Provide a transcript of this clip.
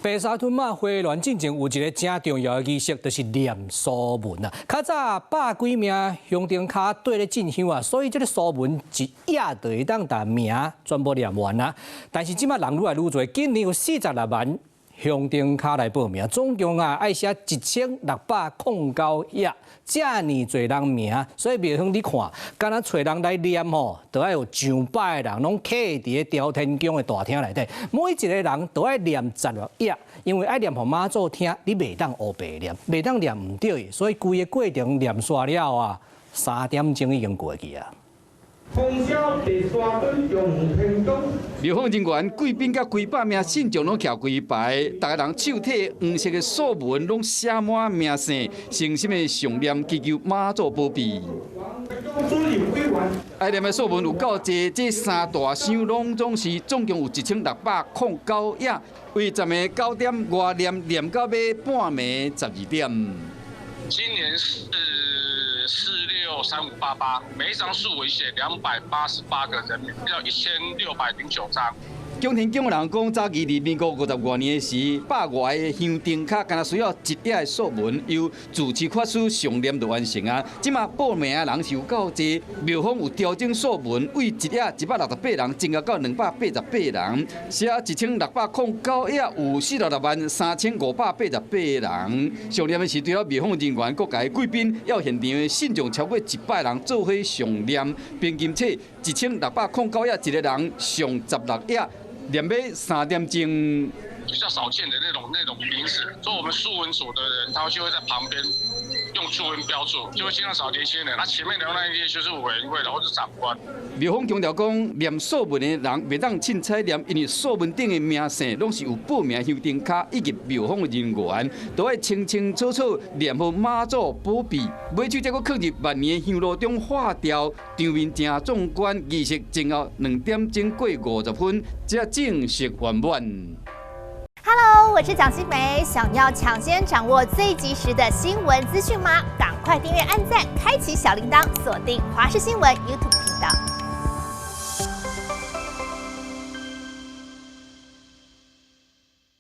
白沙屯媽花鸞進前有一个誠重要的儀式，就是念疏文啊。較早百幾名香燈跤綴咧進香啊，所以這个疏文一頁就會當共名全部念完啊。但是這擺人愈來愈濟，今年有46萬香燈跤來報名，總共啊愛寫1609頁，遮爾濟人名，所以廟方你看，敢若揣人來念吼，都愛有上百个人攏徛佇咧朝天宮的大廳內底，每一个人都愛念16頁，因為愛念予媽祖聽，你袂當烏白念，袂當念毋對，所以規个過程念煞了啊，3點鐘已經過去啊。通宵白沙屯中天宮。廟方人員貴賓佮幾百名信眾攏徛規排，逐个人手提黃色的疏文，攏寫滿名姓，誠心的誦念祈求媽祖保庇。愛念的疏文有夠濟，這三大箱攏總是總共有1609頁，為十暝9點外念念到尾半暝12點。今年是463588，每一張疏文寫288個人名，要1609張。供天宮的人講，早期佇民國50外年時，百外个香燈跤，敢若需要一頁的疏文，由住持法師誦念就完成啊。這馬報名的人是有夠濟，廟方有調整疏文，為一頁168人，增加到288人，寫1609頁有4663,588人。誦念的是除了廟方人員、各界貴賓，還有現場的信眾超過100人做伙誦念，平均冊1609頁一个人誦16頁。念欲3點鐘。比較少見的那種名字，所以我們疏文組的人，他就會在旁邊用注音標注，就會盡量找年輕人。那前面的那一些就是委員會的或者長官。廟方強調講，念疏文的人袂當凊彩念，因為疏文頂的名姓攏是有報名香燈跤以及廟方的人員，都愛清清楚楚念予媽祖保庇。尾手才閣囥佇萬年香爐中化掉，場面誠壯觀。儀式前後2點鐘過50分，才正式圓滿。 Hello，我是蔣新梅。想要搶先掌握最及時的新聞資訊嗎？趕快訂閱、按讚、開啟小鈴鐺，鎖定華視新聞 YouTube 頻道。